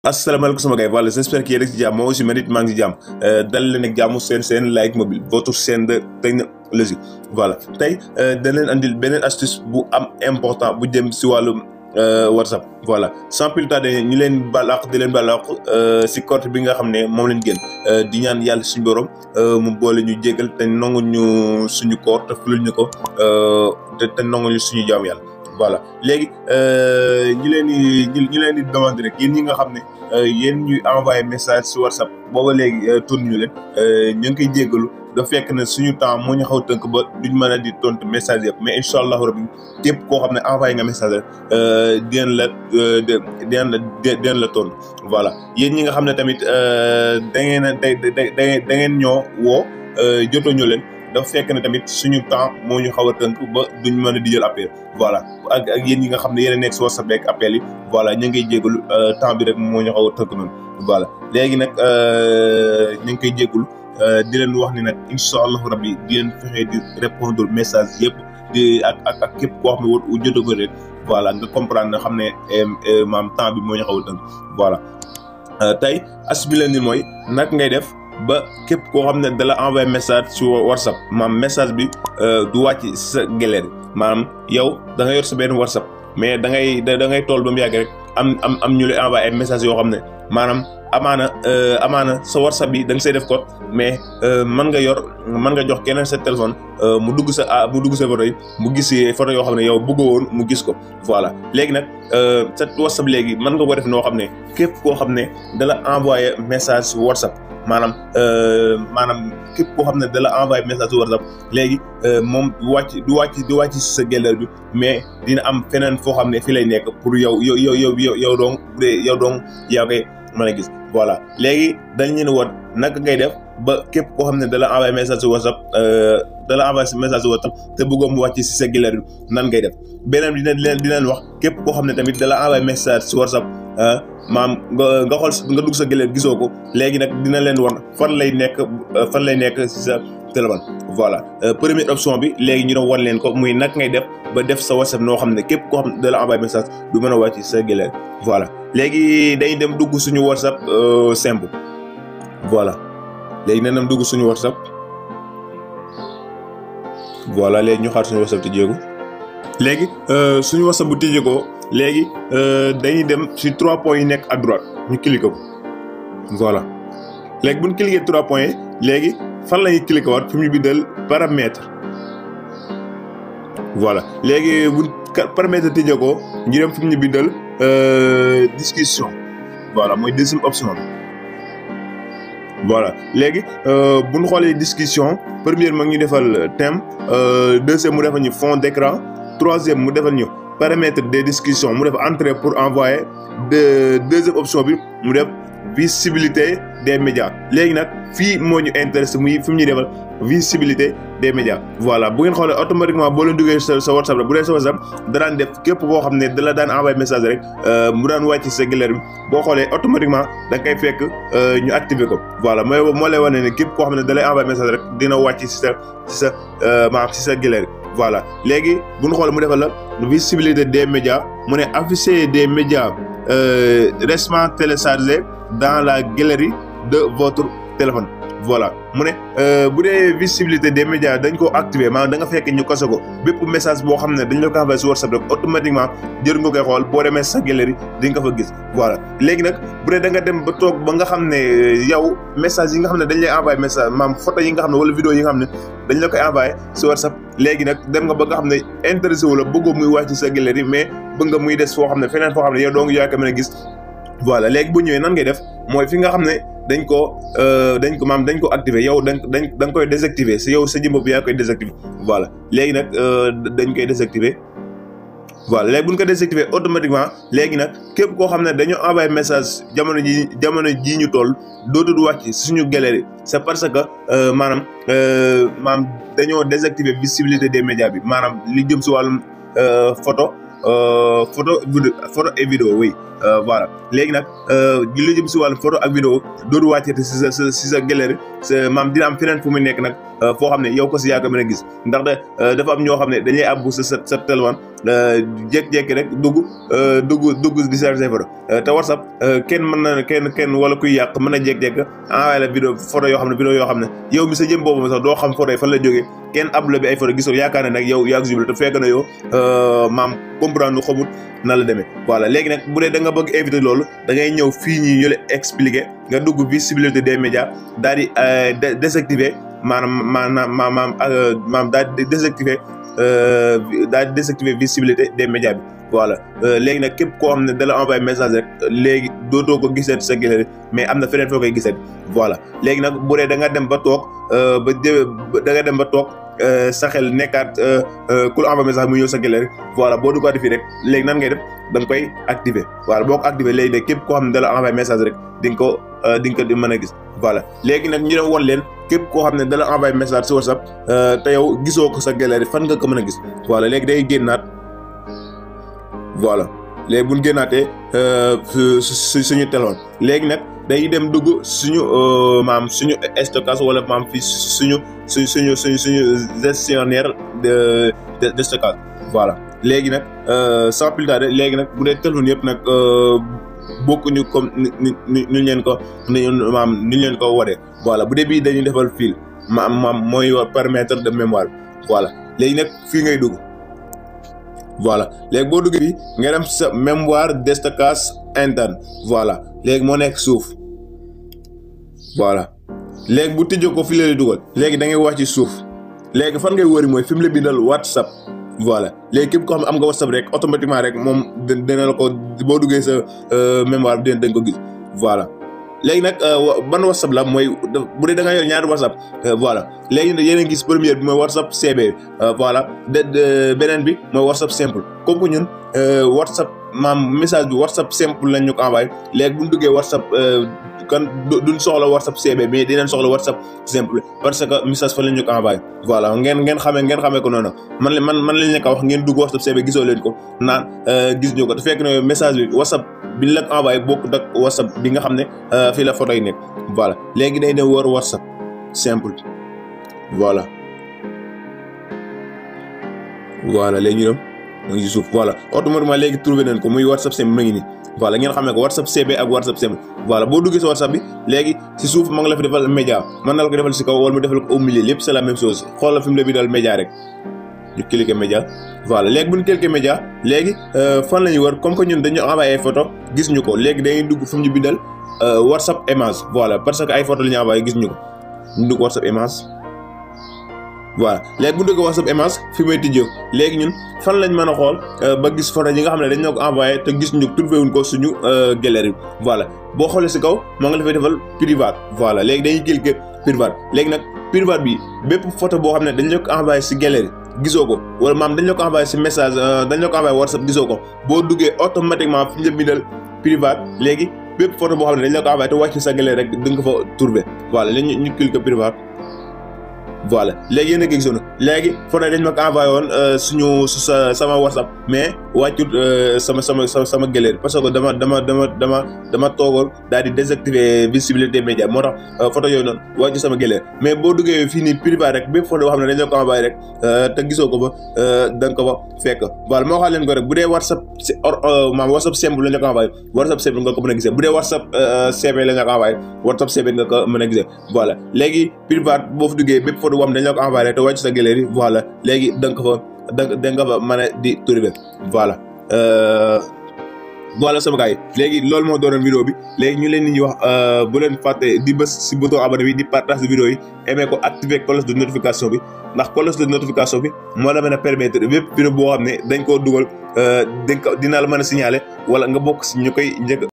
asalaamaaleykum sama gars yi voilà j'espère que yéen a ngi ci jàmm moi aussi Mérite maa ngi ci jàmm dal leen ak jàmm seen Like Mobile votre chaîne de technologie voilà tey dañ leen andil beneen astuce bu am important bu jëm si wàllum WhatsApp voilà sans plus tarder ñu leen balaax di leen balaax si compte bi nga xam ne moom lañ génn di ñaan yàlla suñu borom mu boole ñu jégal te nangu ñu suñu koor te fulul ñu ko te nangu ñu suñu jaam yàlla. voilà léegi ñu leen di demander rek yéen ñi nga xam ne yéen ñuy envoyé message si WhatsApp booba léegi tourne ñu leen ñu ngi koy jéggalu da fekk ne suñu temps moo ñu xaw tënk ba duñ mën a di tontu message yëpp mais incha allahu rabbi képp koo xam ne envoyé nga message rek dinañ la tontu voilà yéen ñi nga xam ne tamit da ngeen ñoo woo jotoo ñu leen. dafa fekk ne tamit suñu temps moo ñu xaw a tënk ba duñ mën a di jël appel voilà ak yéen ñi nga xam ne yéen a nekk si WhatsApp beeg appel yi voilà ñu ngi koy jégalu temps bi rek moo ñu xaw a tënk noonu voilà léegi nag ñu ngi koy jégalu di leen wax ni nag incha allahu rabbi di leen fexe di répondre message yëpp di ak képp koo xam ne war jotoo rek voilà nga comprendre nga xam ne maam temps bi moo ñu xaw a tënk voilà tey as bi leen ni mooy nag ngay def. ba képp koo xam ne dala envoyé message sur WhatsApp maam message bi du wàcc sa galerie maanaam yow da nga yor sa benn WhatsApp mais da ngay toll ba mu yàgg rek am ñu lay envoyé ay message yoo xam ne maanaam amaana sa WhatsApp bi da nga say def code mais mën nga jox keneen sa téléphone mu dugg sa photo yi mu gis photo yoo xam ne yow bëggoo woon mu gis ko voilà léegi nag sa WhatsApp léegi mën nga ko def noo xam ne képp koo xam ne dala envoyé message WhatsApp maanaam képp koo xam ne da la envoyé message sur WhatsApp léegi moom du wàcc si sa galerie bi mais dina am feneen foo xam ne fii lay nekk pour yow dong yaa koy mën a gis voilà léegi dañ leen woon naka ngay def ba képp koo xam ne da la envoyé message sur WhatsApp te bëggoo mu wàcc si sa galerie bi nan ngay def beneen bi di leen wax képp koo xam ne tamit da la envoyé message sur WhatsApp maam nga xool nga dugg sa galerie gisoo ko léegi nag dina leen wan fan lay nekk si sa téléphone voilà première option bi léegi ñu doon wan leen ko muy nag ngay def ba def sa WhatsApp noo xam ne képp koo xam ne da la envoyé message du mën a wàcc sa galerie voilà léegi dañuy dem dugg suñu WhatsApp simple voilà léegi nañ dem dugg suñu WhatsApp voilà léegi ñu xaar suñu WhatsApp tijjeeku léegi suñu WhatsApp bu tijjeekoo léegi dañuy dem ci 3 points yi nekk à droite ñu cliquer ko voilà léegi bu ñu cliquer 3 points yi léegi fan la ñuy cliquer waat fi mu ñu bindal paramètre voilà léegi bu paramètre tijjee ko ñu dem fi mu ñu bindal discussion voilà mooy deuxième option bi voilà léegi bu ñu xoolee discussion premièrement ñu defal thème deuxième mu defal ñu fond d'écran troisième mu defal ñu paramètre des discussions mu def entrée pour envoyer deuxième option bi mu def visibilité des médias léegi nag fii moo ñu intéressé muy fi mu ñuy defal visibilité des médias voilà bu ngeen xoolee automatiquement boo leen duggee sa WhatsApp rek bu dee sa WhatsApp danaan def képp koo xam ne da la daan envoyé message rek mu daan wàcc sa galerie bi boo xoolee automatiquement da nga koy fekk ñu activé ko voilà moo lay wane ne képp koo xam ne da lay envoyé message rek dina wàcc si sa galerie voilà léegi bu ñu xoolee mu defal la visibilité des médias mu ne afficher des médias récemment téléchargés dans la galerie de votre téléphone voilà mu ne bu dee visibilité des médias dañ ko activer maanaam da nga fekk ñu kase ko bépp message boo xam ne dañ la ko envoyé si WhatsApp rek automatiquement jër nga koy xool boo demee sa galerie di nga ko fa gis voilà léegi nag bu dee da nga dem ba toog ba nga xam ne yow message yi nga xam ne dañ lay envoyé message maam photo yi nga xam ne wala vidéo yi nga xam ne dañ la koy envoyé si WhatsApp léegi nag dem nga ba nga xam ne intéressé wu la bëggoo muy wàcc sa galerie mais bëgg nga muy des foo xam ne feneen foo xam ne yow dong yaa ko mën a gis voilà léegi bu ñëwee nan ngay def mooy fi nga xam ne dañ ko activer yow da nga koy désactiver si yow sa jëm bopp yaa koy désactiver voilà léegi nag dañ koy désactiver voilà léegi bu ñu ko désactiver automatiquement léegi nag képp koo xam ne dañoo envoyé message jamono jii ñu toll dootul wàcc suñu galerie c'est parce que maanaam dañoo désactiver visibilité des médias bi maanaam li jëm si wàllum photo et vidéo oui voilà léegi nag lu jëm si wàllu photo ak vidéo doodu wàccete si sa galerie maam dina am feneen fu muy nekk nag foo xam ne yow ko si yaa ko mën a gis ndax dafa am ñoo xam ne dañuy abbu sa téléphone jékki-jékki rek dugg di chargé photo te WhatsApp kenn mën na kenn wala kuy yàq mën na jékki-jékki envoyé la vidéo photo yoo xam ne vidéo yoo xam ne yow mi sa jëm boobu sax doo xam photo yi fan la jógee kenn abbu la bi ay photo gisoo yaakaar ne nag yow yaa ko jublu te fekk na yow maam comprendre xamut na la demee voilà léegi nag bu dee da nga bëgg éviter loolu da ngay ñëw fii ñi ñu la expliquer nga dugg visibilité des médias daal di désactiver maanaam daal di désactiver visibilité des médias bi voilà léegi nag képp koo xam ne da la envoyé message rek léegi dootoo ko gisee sa galerie mais am na feneen foo koy gisee voilà léegi nag bu dee da nga dem ba toog sa xel nekkaat ku la envoyé message mu ñëw sa galerie voilà boo duggaat fii rek léegi nan ngay def da nga koy activer voilà boo ko activer léegi de képp koo xam ne da la envoyé message rek di nga ko mën a gis voilà léegi nag ñu dem won leen képp koo xam ne da la envoyé message si WhatsApp te yow gisoo ko sa galerie fan nga ko mën a gis voilà léegi day génnaat voilà léegi bu ñu génnaatee suñu téléphone léegi nag day dem dugg suñu suñu stockage wala maam fii suñu gestionnaire de stockage voilà léegi nag sans plus tarder léegi nag bu dee téléphone yëpp nag bokkuñu comme ni leen ko ni leen ko waree voilà bu dee bii dañuy defal fil mooy paramètre de mémoire voilà léegi nag fii ngay dugg voilà léegi boo duggee fii nga dem sa mémoire de stockage interne voilà léegi moo nekk suuf voilà léegi bu tijjee ko fi la lay dugal léegi da ngay wax ci suuf léegi fan ngay wëri mooy fi mu la bindal WhatsApp voilà léegi képp koo xam ne am nga WhatsApp rek automatiquement rek moom dina la ko boo duggee sa mémoire bi dañ ko gis voilà léegi nag ban WhatsApp la mooy bu dee da nga yor ñaari WhatsApp voilà léegi nag yéen a gis première bi mooy WhatsApp CB voilà beneen bi mooy WhatsApp simple comme que ñun WhatsApp message bi WhatsApp simple lañ ñu ko envoyé léegi bu ñu duggee WhatsApp kan duñ soxla WhatsApp CB mais dinañ soxla WhatsApp simple parce que message fa lañ ñu ko envoyé voilà ngeen xamee ko noonu man lañ leen ko wax ngeen dugg WhatsApp CB gisoo leen ko naan gis ñu ko te fekk na message bi WhatsApp bi la ko envoyé bokkut ak WhatsApp bi nga xam ne fii la photo yi nekk voilà léegi day dem wër WhatsApp simple voilà léegi ñu dem mu ngi ci suuf voilà automatiquement léegi trouvé nañ ko muy WhatsApp simple ma ngi nii voilà ngeen xamee ko WhatsApp CB ak WhatsApp simple voilà boo duggee si WhatsApp bi léegi si suuf ma nga la fi defal média mën na la ko defal si kaw wala mu defal ko au milieu lépp c'est la même chose xoolal fi mu la bi dal média rek ñu cliquer média voilà léegi bu ñu cliquer média léegi fan la ñuy wër comme que ñun dañu envoyé ay photo gis ñu ko léegi dañuy dugg fu mu ñu bindal WhatsApp image voilà parce que ay photo la ñu envoyé gis ñu ko ñu dugg WhatsApp image voilà léegi bu ñu dugg WhatsApp image fi may tijjee léegi ñun fan lañ mën a xool ba gis photo yi nga xam ne dañ ñoo ko envoyé te gis ñu trouvé wuñ ko suñu galerie voilà boo xoolee si kaw maa ngi la fay defal privat voilà léegi dañuy cliquer privat léegi nag privat bi bépp photo boo xam ne dañ la ko envoyé si galerie gisoo ko wala maam dañ la ko envoyé si message dañ la ko envoyé WhatsApp gisoo ko boo duggee automatiquement fi ñu la bindal privat léegi bépp photo boo xam ne dañ la ko envoyé te wàcc sa galerie rek da nga ko fa trouvé voilà léegi ñu cliquer privat voilà léegi yéen a ngi gisoon léegi photo dañ ma ko envoyé woon sama WhatsApp mais wàccut sama galerie parce que dama toogoon daal di désactiver visibilité média moo tax photo yooyu noonu wàccut sama galerie mais boo duggee fii nii privat rek bépp photo boo xam ne dañ la ko envoyé rek te gisoo ko fa da nga ko fa fekk voilà moo xam leen ko rek bu dee WhatsApp WhatsApp simple lañ la ko envoyé WhatsApp simple nga ko mën a gisee bu dee WhatsApp CB lañ la ko envoyé WhatsApp CB nga ko mën a gisee voilà léegi privat boo fa duggee bépp photo boo xam ne dañ la ko envoyé te wàcc sa galerie voilà léegi da nga ko fa da nga fa mën a di trouver voilà sama gars yi léegi loolu moo doonoon vidéo bi léegi ñu leen di wax bu leen fàtte di bës si bouton abonné bi di partage vidéo yi aimé ko activer cloche de notification bi ndax cloche de notification bi moo la mën a permettre bépp vidéo boo xam ne dañ koo dugal dina la mën a signaler wala nga bokk si ñu koy njëkk